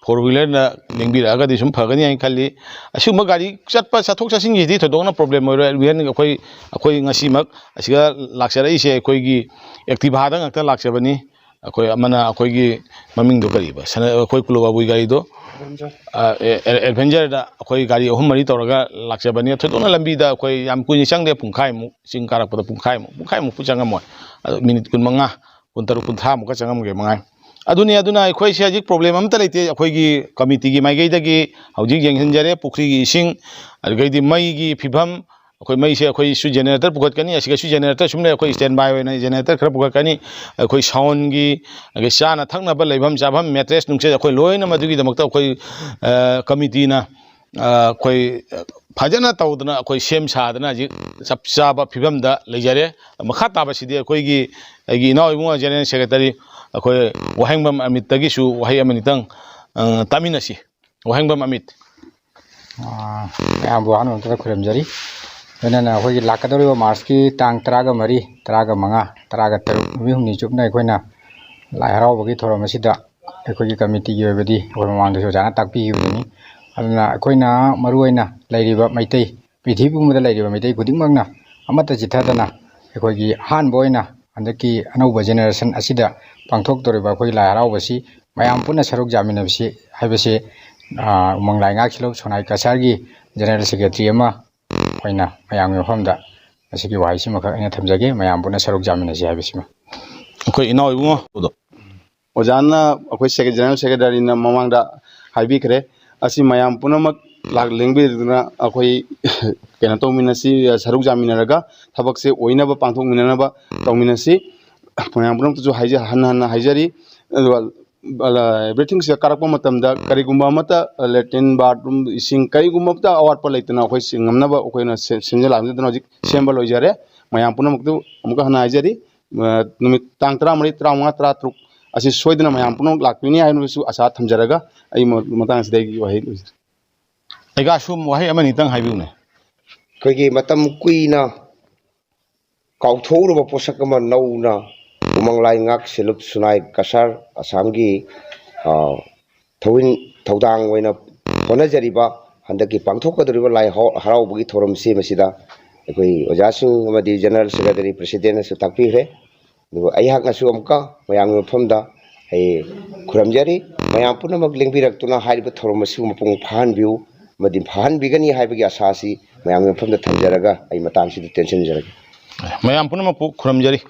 ꯐꯣꯔ ꯋꯤꯂꯔꯅ ꯂꯦꯡꯕꯤꯔꯛꯑꯒꯗꯤ ꯁꯨꯝ ꯐꯒꯅꯤ ꯍꯥꯏꯅ ꯈꯜꯂꯤ꯫ ꯑꯁꯤꯒꯨꯝꯕ ꯒꯥꯔꯤ ꯆꯠꯄ, ꯆꯠꯊꯣꯛ ꯆꯠꯁꯤꯟꯒꯤꯗꯤ ꯊꯣꯏꯗꯣꯛꯅ ꯄ꯭ꯔꯣꯕ꯭ꯂꯦꯝ ꯑꯣꯏꯔꯣꯏ꯫ ꯏꯚꯟ ꯑꯩꯈꯣꯏ, ꯑꯩꯈꯣꯏ ꯉꯁꯤꯃꯛ ꯑꯁꯤꯗ ꯂꯥꯛꯆꯔꯛꯏꯁꯦ ꯑꯩꯈꯣꯏꯒꯤ ꯑꯦꯛꯇꯤꯚꯥꯗ ꯉꯥꯛꯇ ꯂꯥꯛꯆꯕꯅꯤ꯫ ꯑꯩꯈꯣꯏ ꯑꯃꯅ ꯑꯩꯈꯣꯏꯒꯤ ꯃꯃꯤꯡꯗꯣ ꯀꯔꯤꯕ? ꯁꯅ-, ꯑꯩꯈꯣꯏ ꯀꯨꯂꯣ ꯕꯥꯕꯨꯒꯤ ꯒꯥꯔꯤꯗꯣ? ꯑꯦꯗꯚꯦꯟꯆꯔ꯫ ꯑ, ꯑꯦ-, ꯑꯦ-, ꯑꯦꯗꯚꯦꯟꯆꯔꯗ ꯑꯩꯈꯣꯏ ꯒꯥꯔꯤ ꯑꯍꯨꯝ ꯃꯔꯤ ꯇꯧꯔꯒ ꯂꯥꯛꯆꯕꯅꯤ꯫ ꯊꯣꯏꯗꯣꯛꯅ ꯂꯝꯕꯤꯗ ꯑꯩꯈꯣꯏ ꯌꯥꯝ ꯀꯨꯏꯅ ꯆꯪꯗꯦ, ꯄꯨꯡꯈꯥꯏꯃꯨꯛ, ꯆꯤꯡ ꯀꯥꯔꯛꯄꯗ ꯄꯨꯡꯈꯥꯏꯃꯨꯛ, ꯄꯨꯡꯈꯥꯏꯃꯨꯛꯄꯨ ꯆꯪꯉꯝꯃꯣꯏ꯫ ꯑꯗꯣ ꯃꯤꯅꯤꯠ ꯀꯨꯟꯃꯉꯥ, ꯀꯨꯟꯇꯔꯨꯛ, ꯀꯨꯟꯊ꯭ꯔꯥꯃꯨꯛꯀ ꯆꯪꯉꯝꯒꯦ ꯃꯉꯥꯏ꯫ ꯑꯗꯨꯅꯤ, ꯑꯗꯨꯅ ꯑꯩꯈꯣꯏꯁꯦ ꯍꯧꯖꯤꯛ ꯄ꯭ꯔꯣꯕ꯭ꯂꯦꯝ ꯑꯝꯇ ꯂꯩꯇꯦ꯫ ꯑꯩꯈꯣꯏꯒꯤ ꯀꯃꯤꯇꯤꯒꯤ ꯃꯥꯏꯀꯩꯗꯒꯤ ꯍꯧꯖꯤꯛ ꯌꯦꯡꯁꯤꯟꯖꯔꯦ, ꯄꯨꯈ꯭ꯔꯤꯒꯤ ꯏꯁꯤꯡ, ꯑꯗꯨꯗꯒꯤꯗꯤ ꯃꯩꯒꯤ ꯐꯤꯕꯝ, ꯑꯩꯈꯣꯏ ꯃꯩꯁꯦ ꯑꯩꯈꯣꯏꯁꯨ ꯖꯦꯅꯦꯔꯦꯇꯔ ꯄꯨꯈꯠꯀꯅꯤ, ꯑꯁꯤꯒꯁꯨ ꯖꯦꯅꯦꯔꯦꯇꯔ ꯁꯨꯝ ꯂꯩ, ꯑꯩꯈꯣꯏ ꯁ꯭ꯇꯦꯟ ꯕꯥꯏ ꯑꯣꯏꯅ ꯖꯦꯅꯦꯔꯦꯇꯔ ꯈꯔ ꯄꯨꯈꯠꯀꯅꯤ, ꯑꯩꯈꯣꯏ ꯁꯥꯎꯟꯒꯤ, ꯑꯗꯒꯤ ꯆꯥꯅ ꯊꯛꯅꯕ ꯂꯩꯐꯝ ꯆꯥꯐꯝ, ꯃꯦꯇ꯭ꯔꯦꯁ ꯅꯨꯡꯆꯦꯁ ꯑꯩꯈꯣꯏ ꯂꯣꯏꯅ ꯃꯗꯨꯒꯤꯗꯃꯛꯇ ꯑꯩꯈꯣꯏ, ꯑ, ꯀꯃꯤꯇꯤꯅ, ꯑ, ꯑꯩꯈꯣꯏ ꯐꯖꯅ ꯇꯧꯗꯅ ꯑꯩꯈꯣꯏ ꯁꯦꯝ ꯁꯥꯗꯅ ꯍꯧꯖꯤꯛ ꯆꯞ ꯆꯥꯕ ꯐꯤꯕꯝꯗ ꯂꯩꯖꯔꯦ꯫ ꯃꯈꯥ ꯇꯥꯕꯁꯤꯗꯤ ꯑꯩꯈꯣꯏꯒꯤ, ꯑꯩꯒꯤ ꯏꯅꯥꯎ ꯏꯕꯨꯡꯉꯣ ꯖꯦꯅꯦꯔꯦꯜ ꯁꯦꯀ꯭ꯔꯦꯇꯔꯤ ꯑꯩꯈꯣꯏ ꯋꯥꯍꯦꯡꯕꯝ ꯑꯃꯤꯠꯇꯒꯤꯁꯨ ꯋꯥꯍꯩ ꯑꯃꯅꯤꯇꯪ, ꯑ, ꯇꯥꯃꯤꯟꯅꯁꯤ꯫ ꯋꯥꯍꯦꯡꯕꯝ ꯑꯃꯤꯠ꯫ ꯑꯥ, ꯃꯌꯥꯝꯕꯨ ꯑꯍꯥꯟꯕ ꯃꯛꯇꯗ ꯈꯨꯔꯨꯝꯖꯔꯤ꯫ ꯂꯣꯏꯅꯅ ꯑꯩꯈꯣꯏꯒꯤ ꯂꯥꯛꯀꯗꯧꯔꯤꯕ ꯃꯥꯔꯁꯀꯤ ꯇꯥꯡ ꯇꯔꯥꯒ ꯃꯔꯤ, ꯇꯔꯥꯒ ꯃꯉꯥ, ꯇꯔꯥꯒ ꯇꯔꯨꯛ, ꯅꯨꯃꯤꯠ ꯍꯨꯝꯅꯤ ꯆꯨꯞꯅ ꯑꯩꯈꯣꯏꯅ ꯂꯥꯏ ꯍꯔꯥꯎꯕꯒꯤ ꯊꯧꯔꯝ ꯑꯁꯤꯗ ꯑꯩꯈꯣꯏꯒꯤ ꯀꯃꯤꯇꯤꯒꯤ ꯑꯣꯏꯕꯗꯤ ꯑꯩꯈꯣꯏ ꯃꯃꯥꯡꯗꯁꯨ ꯑꯣꯖꯥꯅ ꯇꯥꯛꯄꯤꯈꯤꯕꯗꯨꯅꯤ꯫ ꯑꯗꯨꯅ ꯑꯩꯈꯣꯏꯅ ꯃꯔꯨꯑꯣꯏꯅ ꯂꯩꯔꯤꯕ ꯃꯩꯇꯩ, ꯄ꯭ꯔꯤꯊꯤꯕꯤ ꯄꯨꯝꯕꯗ ꯂꯩꯔꯤꯕ ꯃꯩꯇꯩ ꯈꯨꯗꯤꯡꯃꯛꯅ ꯑꯃꯠꯇ ꯆꯤꯠꯊꯗꯅ ꯑꯩꯈꯣꯏꯒꯤ ꯑꯍꯥꯟꯕ ꯑꯣꯏꯅ ꯍꯟꯗꯛꯀꯤ ꯑꯅꯧꯕ ꯖꯦꯅꯦꯔꯦꯁꯟ ꯑꯁꯤꯗ ꯄꯥꯡꯊꯣꯛꯇꯧꯔꯤꯕ ꯑꯩꯈꯣꯏꯒꯤ ꯂꯥꯏ ꯍꯔꯥꯎꯕꯁꯤ ꯃꯌꯥꯝ ꯄꯨꯟꯅ ꯁꯔꯨꯛ ꯌꯥꯃꯤꯟꯅꯕꯁꯤ ꯍꯥꯏꯕꯁꯤ ꯑ, ꯎꯃꯪ ꯂꯥꯏꯉꯥꯛ ꯁꯤꯂꯨ ꯁꯣꯅꯥꯏ ꯀꯁꯥꯔꯒꯤ General Secretary ꯑꯃ ꯑꯣꯏꯅ ꯃꯌꯥꯝꯒꯤ ꯃꯐꯝꯗ ꯉꯁꯤꯒꯤ ꯋꯥꯍꯩꯁꯤꯃꯈꯛ ꯑꯩꯅ ꯊꯝꯖꯒꯦ, ꯃꯌꯥꯝ ꯄꯨꯟꯅ ꯁꯔꯨꯛ ꯌꯥꯃꯤꯟꯅꯁꯤ ꯍꯥꯏꯕꯁꯤꯃ꯫ ꯑꯩꯈꯣꯏ ꯏꯅꯥꯎ ꯏꯕꯨꯡꯉꯣ ꯑꯗꯣ꯫ ꯑꯣꯖꯥꯅ, ꯑꯩꯈꯣꯏ ꯁꯦꯀ꯭ꯔꯦ-, General Secretaryꯅ ꯃꯃꯥꯡꯗ ꯍꯥꯏꯕꯤꯈ꯭ꯔꯦ꯫ ꯑꯁꯤ ꯃꯌꯥꯝ ꯄꯨꯝꯅꯃꯛ ꯂꯥꯛ ꯂꯦꯡꯕꯤꯗꯨꯅ ꯑꯩꯈꯣꯏ ꯀꯩꯅꯣ ꯇꯧꯃꯤꯟꯅꯁꯤ, ꯁꯔꯨꯛ ꯌꯥꯃꯤꯟꯅꯔꯒ ꯊꯕꯛꯁꯦ ꯑꯣꯏꯅꯕ ꯄꯥꯡꯊꯣꯛꯃꯤꯟꯅꯅꯕ ꯇꯧꯃꯤꯟꯅꯁꯤ꯫ ꯃꯌꯥꯝ ꯄꯨꯝꯅꯃꯛꯇꯁꯨ ꯍꯥꯏꯖ-, ꯍꯟꯅ ꯍꯟꯅ ꯍꯥꯏꯖꯔꯤ꯫ ꯑꯗꯨꯒ, ꯑ, everythingꯁꯤꯗ ꯀꯥꯔꯛꯄ ꯃꯇꯝꯗ ꯀꯔꯤꯒꯨꯝꯕ ꯑꯃꯠꯇ, ꯑ, latrine, bathroom, ꯏꯁꯤꯡ ꯀꯔꯤꯒꯨꯝꯕ ꯑꯃꯠꯇ ꯑꯋꯥꯠꯄ ꯂꯩꯇꯅ ꯑꯩꯈꯣꯏ ꯁꯤ ꯉꯝꯅꯕ ꯑꯩꯈꯣꯏꯅ ꯁꯦꯝ-, ꯁꯦꯝꯖ ꯂꯥꯛꯆꯗꯨꯅ ꯍꯧꯖꯤꯛ ꯁꯦꯝꯕ ꯂꯣꯏꯖꯔꯦ꯫ ꯃꯌꯥꯝ ꯄꯨꯝꯅꯃꯛꯇꯨ ꯑꯃꯨꯛꯀ ꯍꯟꯅ ꯍꯥꯏꯖꯔꯤ꯫ ꯑ, ꯅꯨꯃꯤꯠ ꯇꯥꯡ ꯇꯔꯥꯃꯔꯤ, ꯇꯔꯥꯃꯉꯥ, ꯇꯔꯥꯇꯔꯨꯛ ꯑꯁꯤ ꯁꯣꯏꯗꯅ ꯃꯌꯥꯝ ꯄꯨꯝꯅꯃꯛ ꯂꯥꯛꯄꯤꯅꯤ ꯍꯥꯏꯕꯁꯨ ꯑꯁꯥ ꯊꯝꯖꯔꯒ ꯑꯩ ꯃ-, ꯃꯇꯥꯡ ꯑꯁꯤꯗ ꯑꯩꯒꯤ ꯋꯥꯍꯩ ꯂꯣꯏꯖꯔꯦ꯫ ꯑꯩꯒ ꯁꯨꯝ ꯋꯥꯍꯩ ꯑꯃꯅꯤꯇꯪ ꯍꯥꯏꯕꯤꯌꯨꯅꯦ꯫ ꯑꯩꯈꯣꯏꯒꯤ ꯃꯇꯝ ꯀꯨꯏꯅ ꯀꯥꯎꯊꯣꯛꯎꯔꯕ ꯄꯣꯠꯁꯛ ꯑꯃ ꯅꯧꯅ ꯎꯃꯪ ꯂꯥꯏꯉꯥꯛ ꯁꯦꯂꯨꯞ ꯁꯨꯅꯥꯏ ꯀꯁꯥꯔ ꯑꯁꯥꯝꯒꯤ, ꯑ, ꯊꯧꯏꯟ ꯊꯧꯗꯥꯡ ꯑꯣꯏꯅ ꯍꯣꯠꯅꯖꯔꯤꯕ ꯍꯟꯗꯛꯀꯤ ꯄꯥꯡꯊꯣꯛꯀꯗꯧꯔꯤꯕ ꯂꯥꯏ ꯍꯥꯎ-, ꯍꯔꯥꯎꯕꯒꯤ ꯊꯧꯔꯝꯁꯤ ꯃꯁꯤꯗ ꯑꯩꯈꯣꯏ ꯑꯣꯖꯥꯁꯤꯡ ꯑꯃꯗꯤ General Secretary Presidentꯅꯁꯨ ꯇꯥꯛꯄꯤꯈ꯭ꯔꯦ꯫ ꯑꯗꯨꯒ ꯑꯩꯍꯥꯛꯅꯁꯨ ꯑꯃꯨꯛꯀ ꯃꯌꯥꯝꯒꯤ ꯃꯐꯝꯗ ꯑꯩ ꯈꯨꯔꯨꯝꯖꯔꯤ꯫ ꯃꯌꯥꯝ ꯄꯨꯝꯅꯃꯛ ꯂꯦꯡꯕꯤꯔꯛꯇꯨꯅ ꯍꯥꯏꯔꯤꯕ ꯊꯧꯔꯝ ꯑꯁꯤꯕꯨ ꯃꯄꯨꯡ ꯐꯥꯍꯟꯕꯤꯌꯨ ꯑꯃꯗꯤ ꯐꯥꯍꯟꯕꯤꯒꯅꯤ ꯍꯥꯏꯕꯒꯤ ꯑꯁꯥ ꯑꯁꯤ ꯃꯌꯥꯝꯒꯤ ꯃꯐꯝꯗ ꯊꯝꯖꯔꯒ ꯑꯩ ꯃꯇꯥꯡꯁꯤꯗ ꯇꯦꯟꯁꯤꯟꯖꯔꯒꯦ꯫ ꯃꯌꯥꯝ ꯄꯨꯝꯅꯃꯛꯄꯨ ꯈꯨꯔꯨꯝꯖꯔꯤ꯫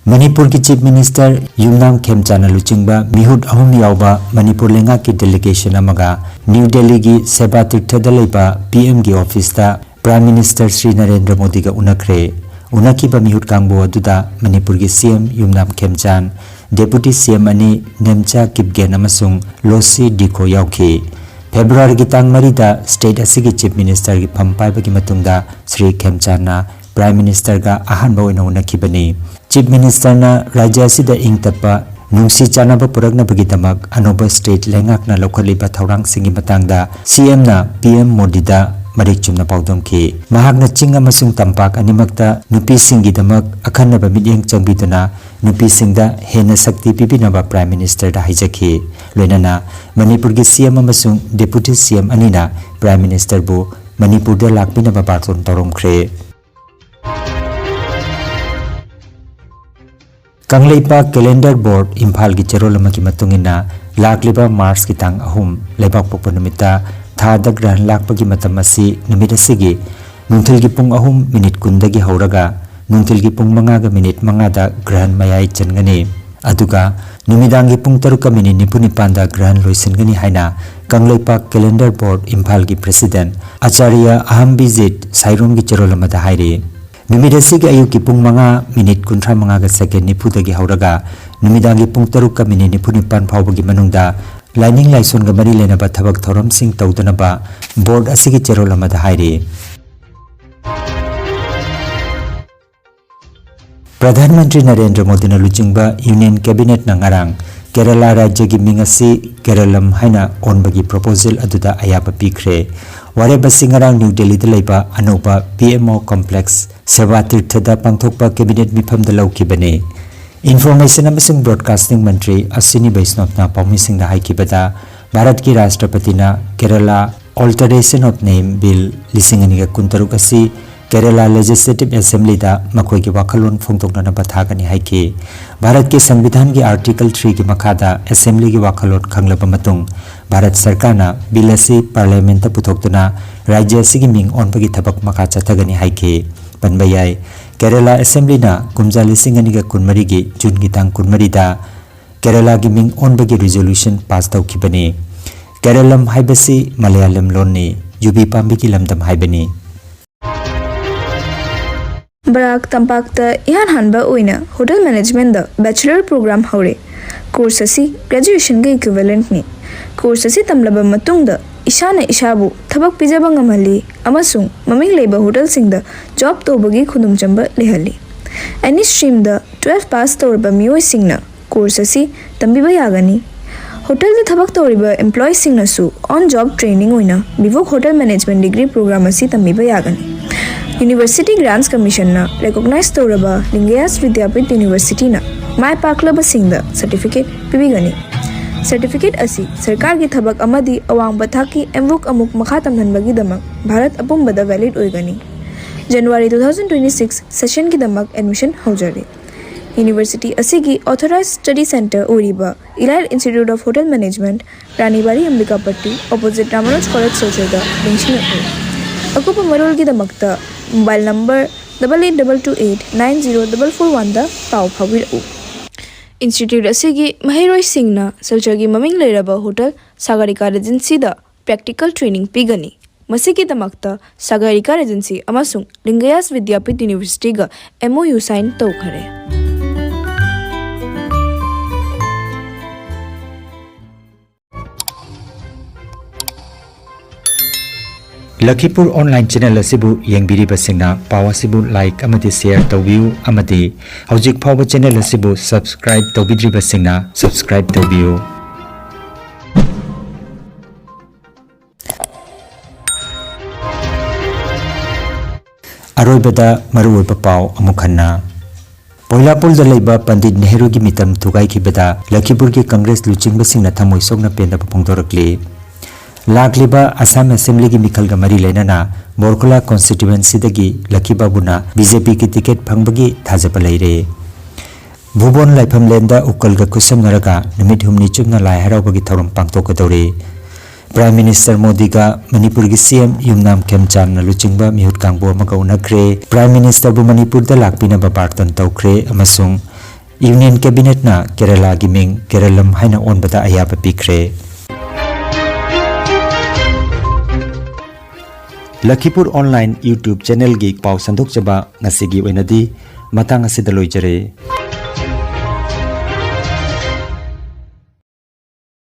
ꯃꯅꯤꯄꯨꯔꯒꯤ Chief Minister ꯌꯨꯝꯅꯥꯝ ꯈꯦꯝꯆꯥꯟꯅ ꯂꯨꯆꯤꯡꯕ ꯃꯤꯍꯨꯠ ꯑꯍꯨꯝ ꯌꯥꯎꯕ ꯃꯅꯤꯄꯨꯔ ꯂꯩꯉꯥꯛꯀꯤ delegation ꯑꯃꯒ ꯅ꯭ꯌꯨ ꯗꯦꯜꯂꯤꯒꯤ ꯁꯦꯕꯥ ꯇꯤꯔꯊꯗ ꯂꯩꯕ P Mꯒꯤ officeꯇ Prime Minister Shri Narendra ꯃꯣꯗꯤꯒ ꯎꯅꯈ꯭ꯔꯦ꯫ ꯎꯅꯈꯤꯕ ꯃꯤꯍꯨꯠ ꯀꯥꯡꯕꯨ ꯑꯗꯨꯗ ꯃꯅꯤꯄꯨꯔꯒꯤ C M ꯌꯨꯝꯅꯥꯝ ꯈꯦꯝꯆꯥꯟ, Deputy C M ꯑꯅꯤ ꯅꯦꯝꯆꯥ ꯀꯤꯞꯒꯦꯟ ꯑꯃꯁꯨꯡ ꯂꯣꯁꯤ ꯗꯤꯈꯣ ꯌꯥꯎꯈꯤ꯫ ꯐꯦꯕ꯭ꯔꯨꯋꯥꯔꯤꯒꯤ ꯇꯥꯡ ꯃꯔꯤꯗ state ꯑꯁꯤꯒꯤ Chief Ministerꯒꯤ ꯐꯝ ꯄꯥꯏꯕꯒꯤ ꯃꯇꯨꯡꯗ ꯁ꯭ꯔꯤ ꯈꯦꯝꯆꯥꯟꯅ Prime Ministerꯒ ꯑꯍꯥꯟꯕ ꯑꯣꯏꯅ ꯎꯅꯈꯤꯕꯅꯤ꯫ Chief Ministerꯅ ꯔꯥꯖ꯭ꯌ ꯑꯁꯤꯗ ꯏꯪ ꯇꯞꯄ, ꯅꯨꯡꯁꯤ ꯆꯥꯟꯅꯕ ꯄꯨꯔꯛꯅꯕꯒꯤꯗꯃꯛ ꯑꯅꯧꯕ state ꯂꯩꯉꯥꯛꯅ ꯂꯧꯈꯠꯂꯤꯕ ꯊꯧꯔꯥꯡꯁꯤꯡꯒꯤ ꯃꯇꯥꯡꯗ C Mꯅ P M ꯃꯣꯗꯤꯗ ꯃꯔꯤꯛ ꯆꯨꯝꯅ ꯄꯥꯎꯗꯝꯈꯤ꯫ ꯃꯍꯥꯛꯅ ꯆꯤꯡ ꯑꯃꯁꯨꯡ ꯇꯝꯄꯥꯛ ꯑꯅꯤꯃꯛꯇ ꯅꯨꯄꯤꯁꯤꯡꯒꯤꯗꯃꯛ ꯑꯈꯟꯅꯕ ꯃꯤꯠꯌꯦꯡ ꯆꯪꯕꯤꯗꯨꯅ ꯅꯨꯄꯤꯁꯤꯡꯗ ꯍꯦꯟꯅ ꯁꯛꯇꯤ ꯄꯤꯕꯤꯅꯕ Prime Ministerꯗ ꯍꯥꯏꯖꯈꯤ꯫ ꯂꯣꯏꯅꯅ ꯃꯅꯤꯄꯨꯔꯒꯤ C M ꯑꯃꯁꯨꯡ Deputy C M ꯑꯅꯤꯅ Prime Ministerꯕꯨ ꯃꯅꯤꯄꯨꯔꯗ ꯂꯥꯛꯄꯤꯅꯕ ꯕꯥꯔꯇꯣꯟ ꯇꯧꯔꯝꯈ꯭ꯔꯦ꯫ ꯀꯪꯂꯩꯄꯥꯛ ꯀꯦꯂꯦꯟꯗꯔ ꯕꯣꯔꯗ ꯏꯝꯐꯥꯜꯒꯤ ꯆꯦꯔꯣꯜ ꯑꯃꯒꯤ ꯃꯇꯨꯡ ꯏꯟꯅ, ꯂꯥꯛꯂꯤꯕ ꯃꯥꯔꯆꯀꯤ ꯇꯥꯡ ꯑꯍꯨꯝ, ꯂꯩꯕꯥꯛꯄꯣꯛꯄ ꯅꯨꯃꯤꯠꯇ ꯊꯥꯗ ꯒ꯭ꯔꯍꯟ ꯂꯥꯛꯄꯒꯤ ꯃꯇꯝ ꯑꯁꯤ ꯅꯨꯃꯤꯠ ꯑꯁꯤꯒꯤ ꯅꯨꯡꯊꯤꯜꯒꯤ ꯄꯨꯡ ꯑꯍꯨꯝ ꯃꯤꯅꯤꯠ ꯀꯨꯟꯗꯒꯤ ꯍꯧꯔꯒ ꯅꯨꯡꯊꯤꯜꯒꯤ ꯄꯨꯡ ꯃꯉꯥꯒ ꯃꯤꯅꯤꯠ ꯃꯉꯥꯗ ꯒ꯭ꯔꯍꯟ ꯃꯌꯥꯏ ꯆꯟꯒꯅꯤ꯫ ꯑꯗꯨꯒ ꯅꯨꯃꯤꯗꯥꯡꯒꯤ ꯄꯨꯡ ꯇꯔꯨꯛꯀ ꯃꯤꯅꯤꯠ ꯅꯤꯐꯨ ꯅꯤꯄꯥꯟꯗ ꯒ꯭ꯔꯍꯟ ꯂꯣꯏꯁꯤꯟꯒꯅꯤ ꯍꯥꯏꯅ ꯀꯪꯂꯩꯄꯥꯛ ꯀꯦꯂꯦꯟꯗꯔ ꯕꯣꯔꯗ ꯏꯝꯐꯥꯜꯒꯤ ꯄ꯭ꯔꯦꯁꯤꯗꯦꯟꯠ ꯑꯆꯥꯔꯌ ꯑꯍꯝꯕꯤꯖꯤꯠ ꯁꯥꯏꯔꯣꯝꯒꯤ ꯆꯦꯔꯣꯜ ꯑꯃꯗ ꯍꯥꯏꯔꯤ꯫ ꯅꯨꯃꯤꯠ ꯑꯁꯤꯒꯤ ꯑꯌꯨꯛꯀꯤ ꯄꯨꯡ ꯃꯉꯥ ꯃꯤꯅꯤꯠ ꯀꯨꯟꯊ꯭ꯔꯥ ꯃꯉꯥꯒ ꯁꯦꯀꯦꯟ ꯅꯤꯐꯨꯗꯒꯤ ꯍꯧꯔꯒ ꯅꯨꯃꯤꯗꯥꯡꯒꯤ ꯄꯨꯡ ꯇꯔꯨꯛꯀ ꯃꯤꯅꯤꯠ ꯅꯤꯐꯨ ꯅꯤꯄꯥꯟ ꯐꯥꯎꯕꯒꯤ ꯃꯅꯨꯡꯗ ꯂꯥꯏꯅꯤꯡ ꯂꯥꯏꯁꯣꯟꯒ ꯃꯔꯤ ꯂꯩꯅꯕ ꯊꯕꯛ ꯊꯧꯔꯝꯁꯤꯡ ꯇꯧꯗꯅꯕ ꯕꯣꯔꯗ ꯑꯁꯤꯒꯤ ꯆꯦꯔꯣꯜ ꯑꯃꯗ ꯍꯥꯏꯔꯤ꯫ ꯄ꯭ꯔꯙꯥꯟ ꯃꯟꯇ꯭ꯔꯤ ꯅꯔꯦꯟꯗ꯭ꯔ ꯃꯣꯗꯤꯅ ꯂꯨꯆꯤꯡꯕ ꯌꯨꯅꯤꯌꯟ ꯀꯦꯕꯤꯅꯦꯠꯅ ꯉꯔꯥꯡ ꯀꯦꯔꯂꯥ ꯔꯥꯖ꯭ꯌꯒꯤ ꯃꯤꯡ ꯑꯁꯤ ꯀꯦꯔꯂꯝ ꯍꯥꯏꯅ ꯑꯣꯟꯕꯒꯤ ꯄ꯭ꯔꯣꯄꯣꯖꯦꯜ ꯑꯗꯨꯗ ꯑꯌꯥꯕ ꯄꯤꯈ꯭ꯔꯦ꯫ ꯋꯥꯔꯦꯞ ꯑꯁꯤ ꯉꯔꯥꯡ ꯅ꯭ꯌꯨ ꯗꯦꯜꯂꯤꯗ ꯂꯩꯕ ꯑꯅꯧꯕ ꯄꯤ ꯑꯦꯝ ꯑꯣ ꯀꯣꯝꯄ꯭ꯂꯦꯛꯁ ꯁꯦꯕꯥ ꯇꯤꯔꯊꯗ ꯄꯥꯡꯊꯣꯛꯄ ꯀꯦꯕꯤꯅꯦꯠ ꯃꯤꯐꯝꯗ ꯂꯧꯈꯤꯕꯅꯤ꯫ ꯏꯟꯐꯣꯔꯃꯦꯁꯟ ꯑꯃꯁꯨꯡ ꯕ꯭ꯔꯣꯗꯀꯥꯁꯇꯤꯡ ꯃꯟꯇ꯭ꯔꯤ ꯑꯁ꯭ꯋꯤꯅꯤ ꯕꯩꯁꯅꯣꯞꯅ ꯄꯥꯎꯃꯤꯁꯤꯡꯗ ꯍꯥꯏꯈꯤꯕꯗ, ꯚꯥꯔꯠꯀꯤ ꯔꯥꯁꯇ꯭ꯔꯄꯇꯤꯅ Kerala Alteration of Name Bill ꯂꯤꯁꯤꯡ ꯑꯅꯤꯒ ꯀꯨꯟꯇꯔꯨꯛ ꯑꯁꯤ ꯀꯦꯔꯂꯥ ꯂꯦꯖꯤꯁꯂꯦꯇꯤꯚ ꯑꯦꯁꯦꯝꯕ꯭ꯂꯤꯗ ꯃꯈꯣꯏꯒꯤ ꯋꯥꯈꯜꯂꯣꯟ ꯐꯣꯡꯗꯣꯛꯅꯅꯕ ꯊꯥꯒꯅꯤ ꯍꯥꯏꯈꯤ꯫ ꯚꯥꯔꯠꯀꯤ ꯁꯪꯕꯤꯙꯥꯟꯒꯤ ꯑꯥꯔꯇꯤꯀꯜ ꯊ꯭ꯔꯤꯒꯤ ꯃꯈꯥꯗ ꯑꯦꯁꯦꯝꯕ꯭ꯂꯤꯒꯤ ꯋꯥꯈꯜꯂꯣꯟ ꯈꯪꯂꯕ ꯃꯇꯨꯡ, ꯚꯥꯔꯠ ꯁꯔꯀꯥꯔꯅ ꯕꯤꯜ ꯑꯁꯤ ꯄꯥꯔꯂꯤꯌꯥꯃꯦꯟꯠꯇ ꯄꯨꯊꯣꯛꯇꯨꯅ ꯔꯥꯖ꯭ꯌ ꯑꯁꯤꯒꯤ ꯃꯤꯡ ꯑꯣꯟꯕꯒꯤ ꯊꯕꯛ ꯃꯈꯥ ꯆꯠꯊꯒꯅꯤ ꯍꯥꯏꯈꯤ꯫ ꯄꯟꯕ ꯌꯥꯏ, ꯀꯦꯔꯂꯥ ꯑꯦꯁꯦꯝꯕ꯭ꯂꯤꯅ ꯀꯨꯝꯖꯥ ꯂꯤꯁꯤꯡ ꯑꯅꯤꯒ ꯀꯨꯟꯃꯔꯤꯒꯤ ꯖꯨꯟꯒꯤ ꯇꯥꯡ ꯀꯨꯟꯃꯔꯤꯗ ꯀꯦꯔꯂꯥꯒꯤ ꯃꯤꯡ ꯑꯣꯟꯕꯒꯤ ꯔꯤꯖꯣꯂꯨꯁꯟ ꯄꯥꯁ ꯇꯧꯈꯤꯕꯅꯤ꯫ ꯀꯦꯔꯂꯝ ꯍꯥꯏꯕꯁꯤ ꯃꯂꯌꯥꯂꯝ ꯂꯣꯟꯅꯤ, ꯌꯨꯕꯤ ꯄꯥꯝꯕꯤꯒꯤ ꯂꯝꯗꯝ ꯍꯥꯏꯕꯅꯤ꯫ ꯕꯔꯥꯛ ꯇꯝꯄꯥꯛꯇ ꯏꯍꯥꯟ ꯍꯥꯟꯕ ꯑꯣꯏꯅ ꯍꯣꯇꯦꯜ ꯃꯦꯅꯦꯖꯃꯦꯟꯠꯗ ꯕꯦꯆꯂꯔ ꯄ꯭ꯔꯣꯒ꯭ꯔꯥꯝ ꯍꯧꯔꯦ꯫ ꯀꯣꯔꯁ ꯑꯁꯤ ꯒ꯭ꯔꯦꯖꯨꯑꯦꯁꯟꯒ ꯏꯀ꯭ꯋꯤꯚꯦꯂꯦꯟꯠꯅꯤ꯫ ꯀꯣꯔꯁ ꯑꯁꯤ ꯇꯝꯂꯕ ꯃꯇꯨꯡꯗ ꯏꯁꯥꯅ ꯏꯁꯥꯕꯨ ꯊꯕꯛ ꯄꯤꯖꯕ ꯉꯝꯍꯜꯂꯤ ꯑꯃꯁꯨꯡ ꯃꯃꯤꯡ ꯂꯩꯕ ꯍꯣꯇꯦꯜꯁꯤꯡꯗ ꯖꯣꯕ ꯇꯧꯕꯒꯤ ꯈꯨꯗꯣꯡꯆꯥꯕ ꯂꯩꯍꯜꯂꯤ꯫ ꯑꯦꯅꯤ ꯁ꯭ꯇ꯭ꯔꯤꯝꯗ ꯇꯨꯋꯦꯜꯐ ꯄꯥꯁ ꯇꯧꯔꯕ ꯃꯤꯑꯣꯏꯁꯤꯡꯅ ꯀꯣꯔꯁ ꯑꯁꯤ ꯇꯝꯕꯤꯕ ꯌꯥꯒꯅꯤ꯫ ꯍꯣꯇꯦꯜꯗ ꯊꯕꯛ ꯇꯧꯔꯤꯕ ꯑꯦꯝꯄ꯭ꯂꯣꯌꯤꯁꯤꯡꯅꯁꯨ ꯑꯣꯟ ꯖꯣꯕ ꯇ꯭ꯔꯦꯅꯤꯡ ꯑꯣꯏꯅ BVoc hotel management degree programme ꯑꯁꯤ ꯇꯝꯕꯤꯕ ꯌꯥꯒꯅꯤ꯫ ꯌꯨꯅꯤꯚꯔꯁꯤꯇꯤ ꯒ꯭ꯔꯥꯟꯠꯁ ꯀꯃꯤꯁꯟꯅ ꯔꯦꯀꯣꯒꯅꯥꯏꯖ ꯇꯧꯔꯕ ꯂꯤꯡꯒꯌꯥꯁ ꯕꯤꯗ꯭ꯌꯥꯄꯤꯊ ꯌꯨꯅꯤꯚꯔꯁꯤꯇꯤꯅ ꯃꯥꯏ ꯄꯥꯛꯂꯕꯁꯤꯡꯗ ꯁꯔꯇꯤꯐꯤꯀꯦꯠ ꯄꯤꯕꯤꯒꯅꯤ꯫ ꯁꯔꯇꯤꯐꯤꯀꯦꯠ ꯑꯁꯤ ꯁꯔꯀꯥꯔꯒꯤ ꯊꯕꯛ ꯑꯃꯗꯤ ꯑꯋꯥꯡꯕ ꯊꯥꯛꯀꯤ ꯑꯦꯝꯕꯨꯛ ꯑꯃꯨꯛ ꯃꯈꯥ ꯇꯝꯍꯟꯕꯒꯤꯗꯃꯛ ꯚꯥꯔꯠ ꯑꯄꯨꯝꯕꯗ ꯚꯦꯂꯤꯗ ꯑꯣꯏꯒꯅꯤ꯫ ꯖꯅꯋꯥꯔꯤ ꯇꯨ ꯊꯥꯎꯖꯟ ꯇ꯭ꯋꯦꯟꯇꯤ ꯁꯤꯛꯁ ꯁꯦꯁꯟꯒꯤꯗꯃꯛ ꯑꯦꯗꯃꯤꯁꯟ ꯍꯧꯖꯔꯤ꯫ University ꯑꯁꯤꯒꯤ authorized study centre ꯑꯣꯏꯔꯤꯕ Elite Institute of Hotel Management, Ranibari Ambikapati, opposite Ramanuj college ꯁꯤꯜꯆꯔꯗ ꯅꯤꯡꯁꯤꯡꯂꯛꯂꯤ꯫ ꯑꯀꯨꯞꯄ ꯃꯔꯣꯜꯒꯤꯗꯃꯛꯇ mobile number double eight double two eight nine zero double four one ꯗ ꯄꯥꯎ ꯐꯥꯎꯕꯤꯔꯛꯎ꯫ Institute ꯑꯁꯤꯒꯤ ꯃꯍꯩꯔꯣꯏꯁꯤꯡꯅ ꯁꯤꯜꯆꯔꯒꯤ ꯃꯃꯤꯡ ꯂꯩꯔꯕ ꯍꯣꯇꯦꯜ ꯁꯥꯒꯔꯤꯀꯥ ꯔꯦꯖꯦꯟꯁꯤꯗ practical training ꯄꯤꯒꯅꯤ꯫ ꯃꯁꯤꯒꯤꯗꯃꯛꯇ ꯁꯥꯒꯔꯤꯀꯥ ꯔꯦꯖꯦꯟꯁꯤ ꯑꯃꯁꯨꯡ ꯂꯤꯡꯒꯌꯥꯁ ꯕꯤꯗ꯭ꯌꯥꯄꯤꯊ ꯌꯨꯅꯤꯚꯔꯁꯤꯇꯤꯒ M O U sign ꯇꯧꯈꯔꯦ꯫ ꯂꯈꯤꯄꯨꯔ online channel ꯑꯁꯤꯕꯨ ꯌꯦꯡꯕꯤꯔꯤꯕꯁꯤꯡꯅ ꯄꯥꯎ ꯑꯁꯤꯕꯨ like ꯑꯃꯗꯤ share ꯇꯧꯕꯤꯌꯨ, ꯑꯃꯗꯤ ꯍꯧꯖꯤꯛ ꯐꯥꯎꯕ channel ꯑꯁꯤꯕꯨ subscribe ꯇꯧꯕꯤꯗ꯭ꯔꯤꯕꯁꯤꯡꯅ subscribe ꯇꯧꯕꯤꯌꯨ꯫ ꯑꯔꯣꯏꯕꯗ ꯃꯔꯨꯑꯣꯏꯕ ꯄꯥꯎ ꯑꯃꯨꯛ ꯍꯟꯅ꯫ ꯄꯣꯏꯂꯥꯄꯨꯜꯗ ꯂꯩꯕ ꯄꯟꯗꯤꯠ ꯅꯦꯍꯔꯨꯒꯤ ꯃꯤꯇꯝ ꯊꯨꯒꯥꯏꯈꯤꯕꯗ ꯂꯈꯤꯄꯨꯔꯒꯤ ꯀꯪꯒ꯭ꯔꯦꯁ ꯂꯨꯆꯤꯡꯕꯁꯤꯡꯅ ꯊꯃꯣꯏ ꯁꯣꯛꯅ ꯄꯦꯟꯗꯕ ꯐꯣꯡꯗꯣꯔꯛꯂꯤ꯫ ꯂꯥꯛꯂꯤꯕ ꯑꯁꯥꯝ ꯑꯦꯁꯦꯝꯕ꯭ꯂꯤꯒꯤ ꯃꯤꯈꯜꯒ ꯃꯔꯤ ꯂꯩꯅꯅ ꯕꯣꯔꯈꯨꯂꯥ constituencyꯗꯒꯤ ꯂꯛꯀꯤ ꯕꯥꯕꯨꯅ BJPꯒꯤ ꯇꯤꯀꯦꯠ ꯐꯪꯕꯒꯤ ꯊꯥꯖꯕ ꯂꯩꯔꯦ꯫ ꯚꯨꯕꯣꯟ ꯂꯥꯏꯐꯝꯂꯦꯟꯗ ꯎꯀꯜꯒ ꯈꯨꯠꯁꯝꯅꯔꯒ ꯅꯨꯃꯤꯠ ꯍꯨꯝꯅꯤ ꯆꯨꯞꯅ ꯂꯥꯏ ꯍꯔꯥꯎꯕꯒꯤ ꯊꯧꯔꯝ ꯄꯥꯡꯊꯣꯛꯀꯗꯧꯔꯤ꯫ Prime Minister ꯃꯣꯗꯤꯒ ꯃꯅꯤꯄꯨꯔꯒꯤ CM ꯌꯨꯝꯅꯥꯝ ꯈꯦꯝꯆꯥꯟꯅ ꯂꯨꯆꯤꯡꯕ ꯃꯤꯍꯨꯠ ꯀꯥꯡꯕꯨ ꯑꯃꯒ ꯎꯅꯈ꯭ꯔꯦ꯫ Prime Ministerꯕꯨ ꯃꯅꯤꯄꯨꯔꯗ ꯂꯥꯛꯄꯤꯅꯕ ꯕꯥꯔꯇꯟ ꯇꯧꯈ꯭ꯔꯦ ꯑꯃꯁꯨꯡ Union Cabinetꯅ ꯀꯦꯔꯂꯥꯒꯤ ꯃꯤꯡ ꯀꯦꯔꯂꯝ ꯍꯥꯏꯅ ꯑꯣꯟꯕꯗ ꯑꯌꯥꯕ ꯄꯤꯈ꯭ꯔꯦ꯫ ꯂꯈꯤꯄꯨꯔ online YouTube channelꯒꯤ ꯄꯥꯎ ꯁꯟꯗꯣꯛꯆꯕ ꯉꯁꯤꯒꯤ ꯑꯣꯏꯅꯗꯤ ꯃꯇꯥꯡ ꯑꯁꯤꯗ ꯂꯣꯏꯖꯔꯦ꯫